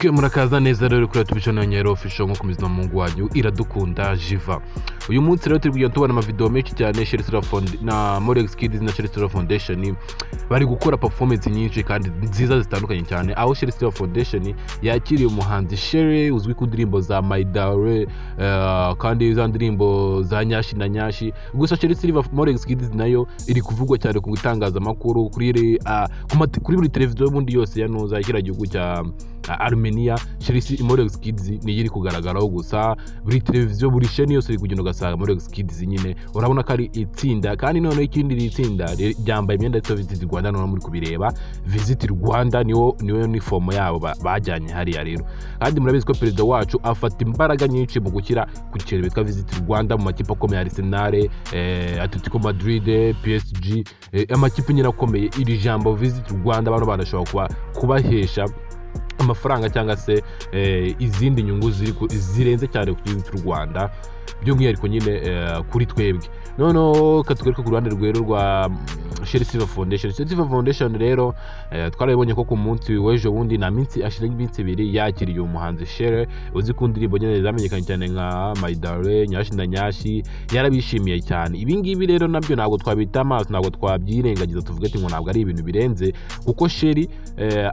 Okay, murakaza neza rero kuri tubishonanye official nko kumizwa Mungu wanyu iradukunda jiva. Uyu munsi rero turi kugenda tubona ama video menshi cyane Sherrie na Moriox Kids na Sherrie Foundation bari gukora performance nyinshi kandi nziza zitandukanye cyane. Aho Sherrie Foundation yakiriye umuhanzi Sherrie uzwi ku ndirimbo za My Darling kandi za ndirimbo za Nyashi na Nyashi. Gusa Sherrie Moriox Kids nayo iri kuvugwa cyane ku gutangaza makuru kuri buri televiziyo bundi yose yanuza ikira gihugu cya Armenia. Sherrie Moriox Kids ni yiri kugaragaraho gusa buri televiziyo buri sheni yose iri kugenda ugasanga Moriox Kids nyine urabona ko ari itsinda kandi none ikindi itsinda ryambaye imyenda ya Visit Rwanda none muri kubireba Visit Rwanda niyo uniform yabo bajyanye hariya rero. Kandi murabizi ko perezida wacu afata imbaraga nyinshi mu gukira ku kintu bitwa Visit Rwanda mu makipe akomeye Arsenal, Atletico Madrid, PSG, amakipe nyine akomeye. Iri jambo Visit Rwanda abantu barashobora kubahesha amafaranga cyangwa se izindi nyungu zirenze cyane ku gihugu cy'u Rwanda by'umwihariko nyine kuri twebwe. Noneho katwereka ku ruhande rwero rwa Sherrie Foundation rero twarabonye ko ku munsi w'ejo bundi na minsi ashira iminsi ibiri yakiriye umuhanzi Sherrie uzi ku ndirimbo nyine zamenyekanye cyane nka My Darling, Nyashi na Nyashi. Yarabishimiye cyane. Ibi ngibi rero nabyo ntabwo twabita amaso, ntabwo twabyirengagiza tuvuge ati ngo ntabwo ari ibintu birenze kuko Sherrie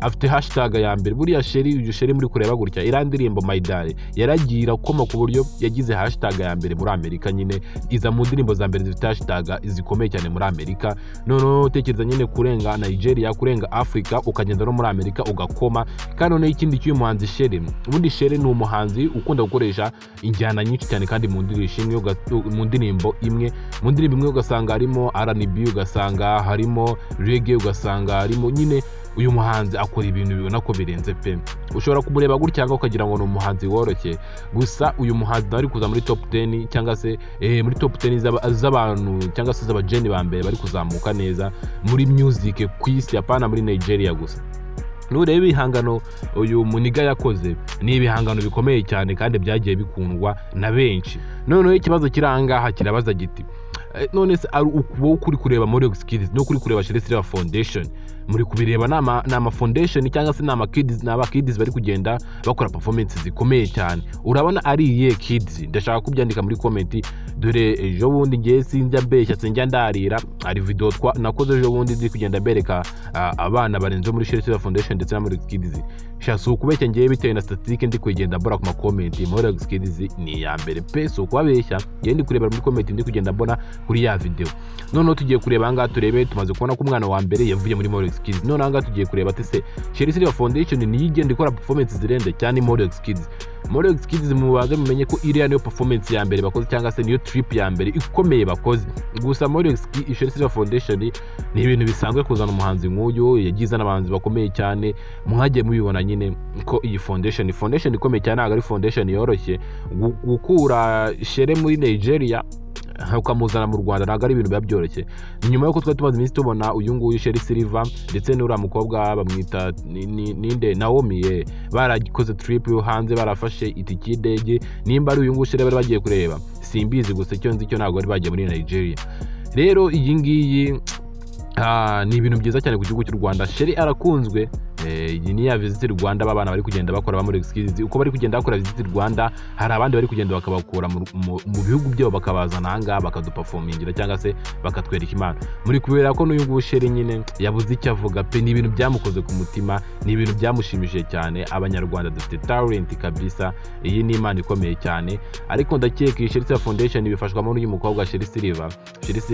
afite hashtag ya mbere. Buriya Sherrie muri kureba gutya irandirimbo My Darling yaragira koma ku buryo yagize hashtag ya mbere muri Amerika, nyine iza mu ndirimbo za mbere zifite hashtag zikomeye cyane muri Amerika. Noneho tekereza nyine kurenga Nigeria, kurenga Africa ukagenda no muri Amerika ugakoma. Kandi noneho ikindi cy'uyu muhanzi Sherrie, ubundi Sherrie ni umuhanzi ukunda gukoresha injyana nyinshi cyane kandi mu ndirimbo imwe ugasanga harimo R&B, ugasanga harimo reggae, ugasanga harimo nyine uyu muhanzi akora ibintu bibona ko birenze pe. Ushobora kumureba gutya cyangwa ukagira ngo ni umuhanzi woroshye, gusa uyu muhanzi ari kuza muri top 10 cyangwa se muri top 10 z'abantu cyangwa se z'abajeni ba mbere bari kuzamuka neza muri music ku isi, apana muri Nigeria gusa. Nurebe ibihangano uyu muniga yakoze ni ibihangano bikomeye cyane kandi byagiye bikundwa na benshi. Noneho ikibazo kirangaha kirabaza giti none se ukubo kuri kureba Moriox Kids no kuri kureba Sherrie Foundation muri kubireba nama foundation cyangwa se nama kids bari kugenda bakora performance zikomeye cyane. Urabona ari iye kids? Ndashaka kubyandika muri comment. Dore ejo bundi ngiye sinjya mbeshya sinjya ndarira ari video nakoze ejo bundi ndi kugenda bereka abana barenze muri Sherrie Foundation ndetse na Moriox Kids. Shaso kubeshya ngiye bitewe na statistique ndi kugenda mbora ku ma comment. Moriox Kids ni ya mbere pe, so kubabeshya ngiye ndi kureba muri comment ndi kugenda mbona kuri ya video. Noneho tugiye kureba anga turebe tumaze kubona ko umwana wa mbere yavuye muri Moriox Kids. None anga tugiye kureba ati se Sherrie Foundation ni igenda ikora performance zirenze cyane Moriox Kids. Moriox Kids mubaze mumenye ko iriya niyo performance ya mbere bakoze cyangwa se niyo trip ya mbere ikomeye bakoze. Gusa Sherrie Foundation ni ibintu bisanzwe kuzana umuhanzi nk'uyu, yagize n'abahanzi bakomeye cyane. Mwagiye mubibona nyine ko iyi foundation ikomeye cyane, ntabwo ari foundation yoroshye. Gukura Sherrie muri Nigeria ukamuzana mu Rwanda ntabwo ari ibintu byoroshye. Nyuma yuko twari tumaze iminsi tubona uyu nguyu Sherrie ndetse n'uriya mukobwa bamwita ninde Naomi baragikoze trip yo hanze, barafashe itiki y'indege. Nimba ari uyu nguyu Sherrie bari bagiye kureba simbizi, gusa icyo nzi cyo ntabwo bari bagiye muri Nigeria. Rero iyi ngiyi ni ibintu byiza cyane ku gihugu cy'u Rwanda. Sherrie arakunzwe. Iyi ni ya Visit Rwanda babana bari kugenda bakora ba Moriox Kids. Uko bari kugenda bakora Visit Rwanda hari abandi bari kugenda bakabakura mu bihugu byabo bakabazana hanga bakaduperformingira cyangwa se bakatwereka impano. Muri kubera ko n'uyu nguyu Sherrie nyine yabuze icyo avuga pe, ni ibintu byamukoze ku mutima, ni ibintu byamushimishije cyane. Abanyarwanda dufite talent kabisa, iyi ni imana ikomeye cyane. Ariko ndakeka iyi Sherrie Foundation bifashwamo n'uyu mukobwa Sherrie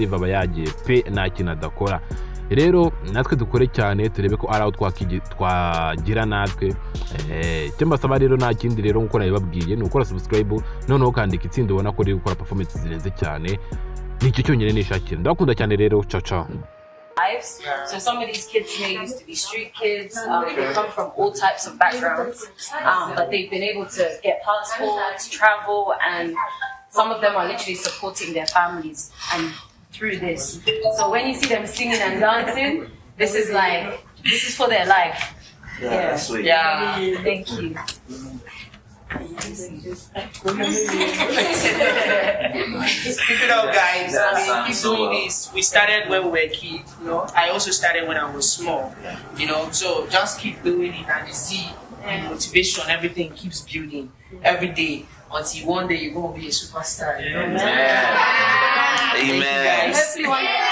aba yagiye pe nta kintu adakora. Rero natwe dukore cyane turebe ko ari aho twagira natwe. Icyo mbasaba rero nta kindi rero nkuko nabibabwiye ni ukora subscribe, noneho ukandika itsinda ubona ko riri gukora performance zirenze cyane. Nicyo cyonyine nishakira. Ndakunda cyane rero, ciao ciao. So some of these kids here used to be street kids. They come from all types of backgrounds, but they've been able to get passports, travel, and some of them are literally supporting their families and through this. So when you see them singing and dancing, this is for their life. Yeah, sweet. Yeah, thank you. Keep it up, guys. I mean, keep doing this. We started when we were kids, you know. I also started when I was small, you know. So just keep doing it, and you see the motivation, everything keeps building every day until one day you're gonna be a superstar. You know? Amen. Thank you, guys.